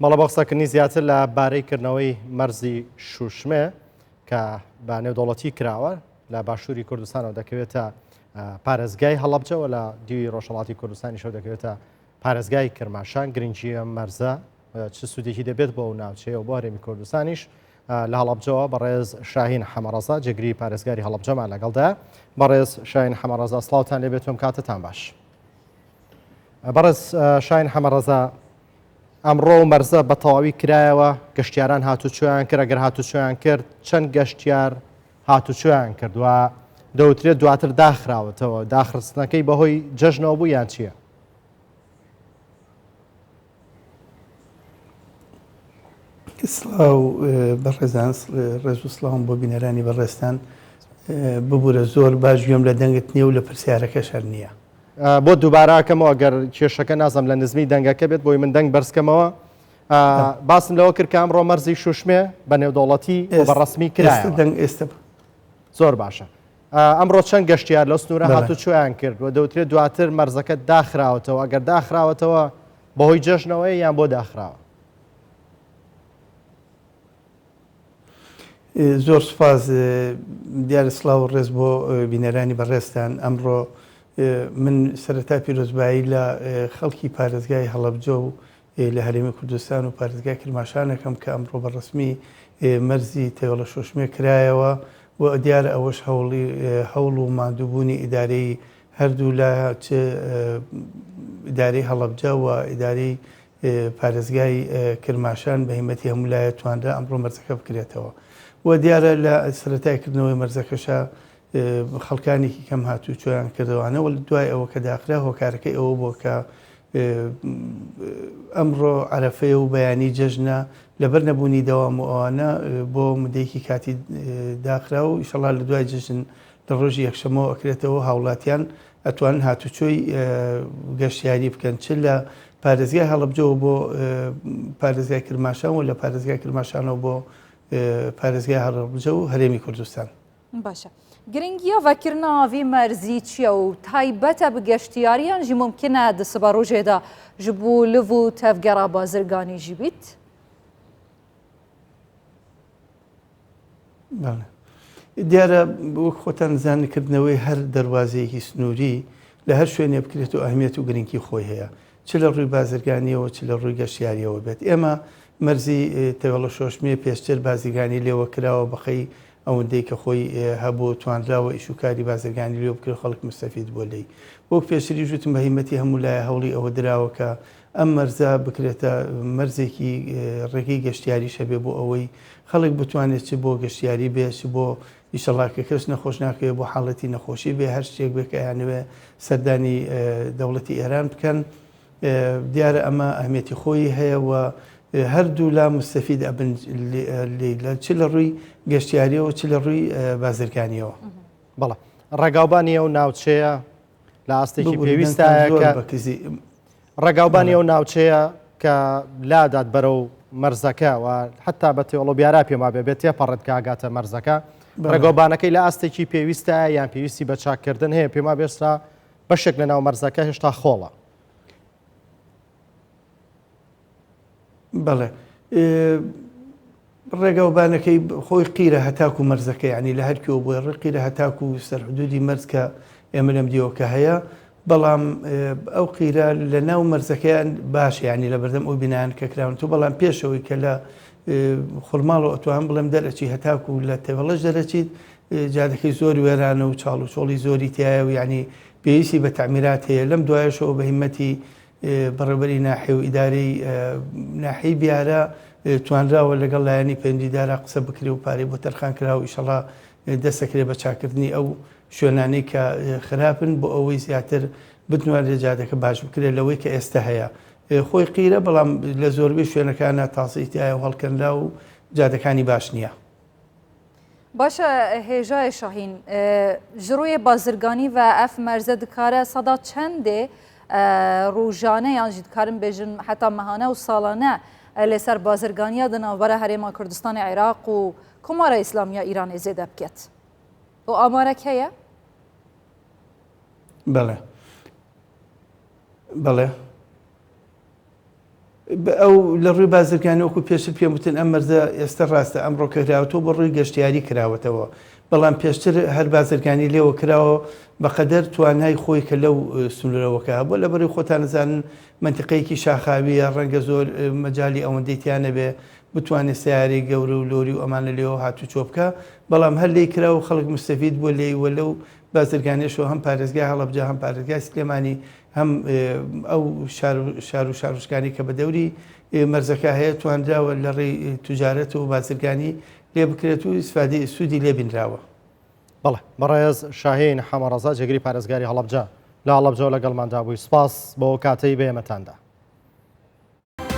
بەڵێ بۆ قسەکردنی زیاتر لە بارەی کردنەوەی مەرزی شوشمێ کە بە نێودەوڵەتی کراوە لە باشووری کوردستانەوە دەکەوێتە پارێزگای هەڵەبجەوە لە دیوی ڕۆژهەڵاتی کوردستانیشەوە دەکەوێتە پارێزگای کرماشان گرنگی ئەم مەرزە چ سوودێکی دەبێت بۆ ئەو ناوچەیە و بۆ هەرێمی کوردستانیش لە هەڵەبجەوە بەڕێز شاهین حەمەڕەزا جێگری پارێزگاری هەڵەبجەمان لەگەڵدا بەڕێز شاهین حەمەڕەزا سڵاوتان لێبێت و کاتتان باش. بەڕێز شاین حەمەڕەزا ئەمڕۆ مەرزە بە تەواوی کرایەوە گەشتیاران هاتوچۆیان کرد ئەگەر هاتوچۆیان کرد چەند گەشتیار هاتوچۆیان کرد و دەوترێت دواتر داخراوەتەوە داخستنەکەی بەهۆی جەژنەوە بوو یان چییە؟ سڵاو بەڕێزان ڕێز و سڵاوم بۆ بینەرانی بەڕێزتان ببورە زۆر باش گوێم لە دەنگت نییە و لە پرسیارەکەش هەر نییە. بۆت دووبارە ئەکەمەوە گەر کێشەکە نازم لە نزمی دەنگەکە بێت بۆی من دەنگ بەرزکەمەوە باسم لەوە کرد کە ئەمڕۆ مەرزی شوشمێ بە نێودەوڵەتی بە ڕسمی کرا دەنگ ئێستا زۆر باشە ئەمڕۆ چەند گەشتیار لەو سنوورە هاتوچۆیان کرد و دەوترێت دواتر مەرزەکە داخراوەتەوە ئەگەر داخراوەتەوە بەهۆی جەژنەوەی یان بۆ داخراوە؟ زۆر سوپاس دیارە سڵاو و ڕێز بۆ بینەرانی بەڕێزتان ئەمڕۆ من سەرەتا پیرۆزبایی لە خەڵکی پارێزگای هەڵەبجە و لە هەرێمی کوردستان و پارێزگای کرماشانەکەم کە ئەمڕۆ بە ڕسمی مەرزی تەوێڵە شۆشمێ کرایەوە و دیارە ئەوەش هەوڵی هەوڵ و ماندووبوونی ئیدارەی هەردوو لا چ ئیدارەی هەڵەبجە و ئیدارەی پارێزگای کرماشان بە هیمەتی هەموو لایە توانرا ئەمڕۆ مەرزەکە بکرێتەوە و دیارە لە سەرەتای کردنەوەی مەرزەکەشە خەڵکانێکی کەم هاتوو چۆیان کردوانە و دوای ئەوە کە داخرا هۆکارەکەی ئەوە بۆ کە ئەمڕۆ عەرەفەیە و بەیانی جەژنە لەبەر نەبوونی دەوام و ئەوانە بۆ مدەیەکی کاتی داخرا و ئیشەڵا لە دوای جەژن لە ڕۆژی یەکشەمەوە ئەکرێتەوە هاوڵاتیان ئەتوانن هاتوچۆی گەشتیاری بکەن چ لە پارێزگای هەڵەبجەوە بۆ پارێزگای کرماشان و لە پارێزگای کرماشانەوە بۆ پارێزگای هەڵەبجە و هەرێمی کوردستان. باشە گرنگیا ڤەکردنا ڤی مەرزی چییە و تایبەتە بە گەشتیاری یان ژی مومکنە د سبەڕۆژێدا ژ بۆ لڤ و تەڤگەرا بازرگانی ژی بیت؟ بەڵێ دیارە وەک خۆتان زانن کردنەوەی هەر دەروازەیەکی سنووری لە هەر شوێنێ بکرێت و ئەهمیەت و گرنگی خۆی هەیە چ لە ڕووی بازرگانیەوە چ لە ڕووی گەشتیاریەوە بێت ئێمە مەرزی تەوێڵە شۆشمێ پێشتر بازرگانی لێوە کراوە بەقەی ئەوەندەی کە خۆی هەبوو توانراوە ئیش و کاری بازرگانی لێ بکرێت خەڵک مستەفید بووە لێی وەک پێشتریش وتم بە هیمەتی هەموو لایە هەوڵی ئەوە دراوە کە ئەم مەرزە بکرێتە مەرزێکی ڕێگەی گەشتیاریش هەبێ بۆ ئەوەی خەڵک بتوانێت چ بۆ گەشتیاری بێ چ بۆ ئیشەڵا کە کەس نەخۆش ناکەوێ بۆ حاڵەتی نەخۆشی بێ هەر شتێک بێ کە ئەیانەوێ سەردانی دەوڵەتی ئێران بکەن دیارە ئەمە ئەهمیەتی خۆی هەیە و هەردوو لا مستەفید ئەبن لە چ لە ڕووی گەشتیاریەوە چ لە ڕووی بازرگانیەوە. بەڵێ ڕێگاوبانی ئەو ناوچەیە لە ئاستێکی پێویستایە کە ڕێگاوبانی ئەو ناوچەیە کە لادات بەرەو مەرزەکە و حتا بە تێڵۆ بیارا پێم وابێ بێت تێپەڕێت کە ئاگاتە مەرزەکە ڕێگاوبانەکەی لە ئاستێکی پێویستە یان پێویستی بە چاککردن هەیە پێم وابێ ئێستا بەشێک لە ناو مەرزەکە هێشتا خۆڵە. بەڵێ ڕێگاوبانەکەی خۆی قیرە هەتاکو مەرزەکە یعنی لە هەرکوێ بۆی ڕێ قیرە هەتاکو سەر حدودی مەرز کە ئێمە لەم دیوەکە هەیە بەڵام ئەو قیرە لە ناو مەرزەکەیان باش ینی لە بەردەم ئەو بینایان کە کراون تو بەڵام پێشەوەی کە لە خورماڵەوە ئەتوان بڵێم دەرەچی هەتاکو لە تەوێڵەش دەرەچیت جادەکەی زۆر وێرانە و چاڵ و چۆڵی زۆری تایە و یعنی پێویستی بە تەعمیرات هەیە لەم دوایەشەوە بە هیمەتی بەڕێوەبەری ناحیە و ئیدارەی ناحیەی بیارە توانراوە لەگەڵ لایەنی پەیوەندیدارا قسە بکرێ و پارەی بۆ تەرخان کراوە و ئیشەڵا دەستەکرێ بە چاککردنی ئەو شوێنانەی کە خراپن بۆ ئەوەی زیاتر بتوانرێت جادەکە باش بکرێت لەوەی کە ئێستا هەیە خۆی قیرە بەڵام لە زۆربەی شوێنەکانە تاسەی تایە و هەڵکەنرا و جادەکانی باش نییە. باشە هێژای شاهین ji rûyê bazirganî ve ev merze dikare seda çendê rojane yan jî dikarin bêjin heta mehane û salane li ser bazirganiya di navbera Herêma Kurdistanê Iraq û Komara Îslamiya Îranê zêde biket. û amarek heye? بەڵێ. بەڵێ. ئەو لە ڕووی بازرگانی وەکو پێشتر پێم وتن ئەم مەرزە ئێستا ڕاستە ئەمڕۆ کراوەتەوە بۆ ڕووی گەشتیاری کراوەتەوە بەڵام پێشتر هەر بازرگانی لێوە کراوە بەقەدەر توانای خۆی کە لەو سنوورەوەکە هەبووە لەبەرەی خۆتان ئەزانن مەنتیقەیەکی شاخاوییە ڕەنگە زۆر مەجالی ئەوەندەی تیا نەبێ بتوانێ سەیارەی گەورە و لۆری و ئەمانە لێوە هاتوچۆ بکا بەڵام هەر لێی کرا و خەڵک موستەفید بووە لێی و لەو بازرگانیەشەوە هەم پارێزگای هەڵەبجە هەم پارێزگای سلێمانی هەم ئەو شار و شارۆچکانەی کە بە دەوری مەرزەکە هەیە توانراوە لە ڕێی توجارەت و بازرگانی لێ بکرێت و ئیسفادەی سوودی لێ بینراوە. بەڵێ بەڕێز شاهین حەمەڕەزا جێگری پارێزگاری هەڵەبجە لە هەڵەبجەوە لەگەڵماندا بووی سوپاس بۆ کاتەی بە ئێمەتاندا.